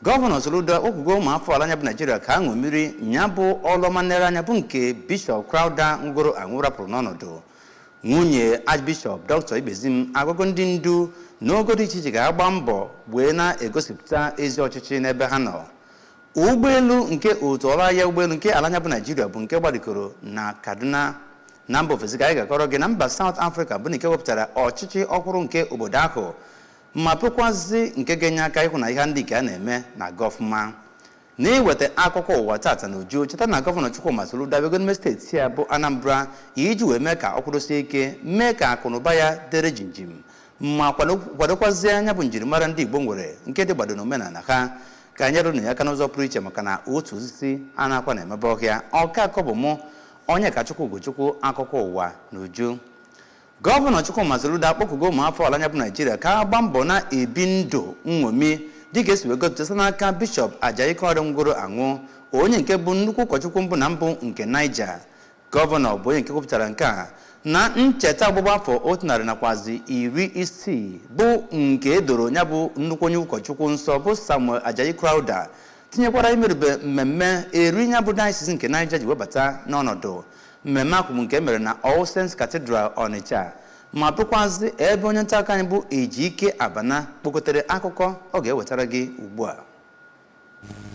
Gọvanọ Soludo akpọkugo ụmụafọ ala anya bụ Naijiria ka ha ṅomiri ya bụ ọlụ ọma nlereanya bụ nke Bishọp Crowther nwụgoro anwụ rapụrụ n'ọnọdụ. Nwunye Archbishop Dr. Ibezim agwago ndị ndu n'ogo dị iche iche ka ha gbaa mbọ wee na-egosipụta ezi ọchịchị n'ebe ha nọ. Ụgbọelu nke otu ọrụ ahịa ụgbọelu nke ala anya bụ Naijiria bụ nke gbarikoro na Kaduna. Na mba ofesi ka anyị ga-akọrọ gị na mba South Africa bụ nke wepụtara ọchịchị ọhụrụ nke obodo ahụ, ma bụrụkwazị nke ga-enye aka ịhụ na ihe ndị nke a na-eme na-aga ọfụma. N'iweta akụkọ ụwa tata n'uju, cheta na Gọvanọ Chukwuma Soludo abịago n'ime steeti a bụ Anambra iji wee mee ka ọ kwụdosie ike, mee ka akụ na ụba ya dere jinjim, ma kwadokwazie anya bụ njirimara ndị Igbo nwere nke dị gbado n'omenala ha. Ka anyị rụnụ ya aka n'ụzọ pụrụ iche, maka na otu osisi a na-akwa na-emebe ọhịa. Ọka akọ bụ mụ, onye ka Chukwu Ugochukwu. Akụkọ ụwa n'uju: Gọvanọ Chukwuma Soludo akpọkugo ụmụafọ ala anya bụ Naijiria ka ha gbaa mbọ na-ebi ndụ nṅomi dịka esi wee gosipụta site n'aka Bishọp Ajayi Crowther nwụgoro anwụ, onye nke bụ nnukwu ụkọchukwu mbụ na mbụ nke Niger. Gọvanọ bụ onye nke kwupụtara nke a na ncheta ọgbụgba afọ 160 bụ nke edoro ya bụ nnukwu onye ụkọchukwu nsọ bụ Samuel Ajayi Crowther, tinyekwara imerube mmemme eri ya bụ diocese nke Niger ji webata n'ọnọdụ. Mmemme ahụ bụ nke e mere na All Saints Cathedral, Onitsha, ma bụrụkwazị ebe onye nta akụkọ anyị bụ Ejike Abana kpokọtere akụkọ ọ ga-ewetara gị ugbu a.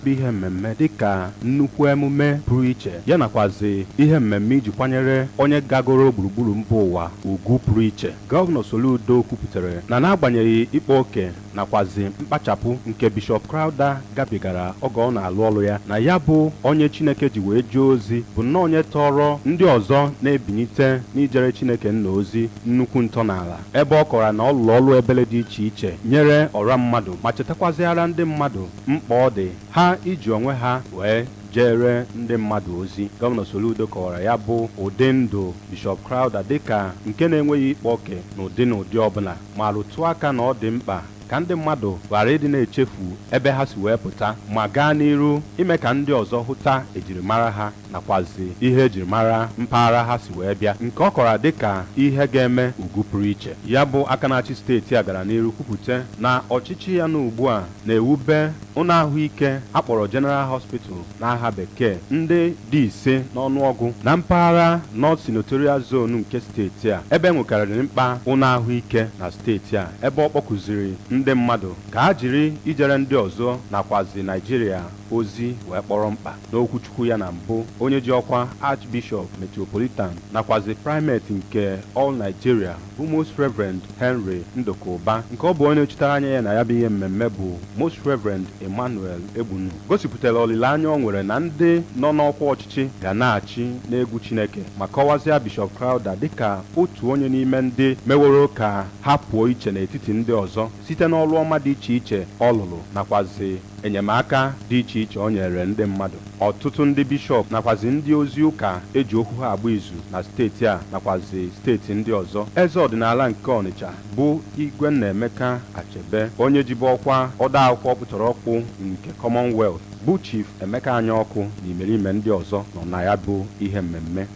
Bụ ihe mmemme dịka nnukwu emume pụrụ iche, ya nakwazi ihe mmemme iji kwanyere onye gagoro gburugburu mba ụwa ugwu pụrụ iche. Gọvanọ Soludo kwupụtara na n'agbanyeghị ịkpa oke nakwazi mkpachapụ nke Bishọp Crowther gabigara oge ọ na-alụ ọrụ ya, na ya bụ onye Chineke ji wee jee ozi bụ nnọọ onye tọrọ ndị ọzọ na-ebinite n'ijere Chineke nna ozi nnukwu ntọala, ebe ọ kọrọ na ọ lụrụ ọrụ ebele dị iche iche nyere ọra mmadụ, ma chetakwaziara ndị mmadụ mkpa ọ dị ha iji onwe ha wee jere ndị mmadụ ozi. Gọvanọ Soludo kọwara ya bụ ụdị ndụ Bishọp Crowther dịka nke na-enweghị ịkpa oke n'ụdị n'ụdị ọbụla, ma rụtụ aka na ọ dị mkpa ka ndị mmadụ ghara ịdị na-echefu ebe ha si wee pụta, ma gaa n'iru ime ka ndị ọzọ hụta ejirimara ha nakwazi ihe ejirimara mpaghara ha si wee bịa, nke ọ kọrọ dịka ihe ga-eme ugwu pụrụ iche. Ya bụ aka na-achị steeti a gara n'iru kwupụta na ọchịchị ya n'ugbu a na-ewube ụlọ ahụike akpọrọ General Hospital n'aha bekee ndị dị 5 n'ọnụọgụ na mpaghara North Senatorial Zone nke steeti a, ebe enwekarịrị mkpa ụlọ ahụike na steeti a, ebe ọ kpọkụziri ndị mmadụ ka ha jiri ijere ndị ọzọ nakwazi Naijiria ozi wee kpọrọ mkpa. N'okwuchukwu ya na mbụ, onye ji ọkwa Archbishop Metropolitan nakwazi Primate nke All Nigeria bụ Most Reverend Henry Nduka, nke ọ bụ onye nọchitere anya ya na ya bụ ihe mmemme bụ Most Reverend Emmanuel Egbunu, gosipụtara olileanya o nwere na ndị nọ n'ọkwa ọchịchị ga na-achị n'egwu Chineke, ma kọwazie Bishop Crowther dịka otu onye n'ime ndị meworo ka ha pụọ iche n'etiti ndị ọzọ site n'ọrụ ọma dị iche iche ọ lụrụ nakwazi enyemaka dị iche iche o nyere ndị mmadụ. Ọtụtụ ndị bishọp nakwazi ndị ozi ụka eji okwu ha agba izu na steeti a nakwazi steeti ndị ọzọ, eze ọdịnala nke Ọnịcha bụ Igwe Nnaemeka Achebe, onye jibu ọkwa ode akwụkwọ ọkpụtọrọkpụ nke Commonwealth bụ Chief Emeka Anyaọkụ, na imerime ndị ọzọ nọ na ya bụ ihe mmemme.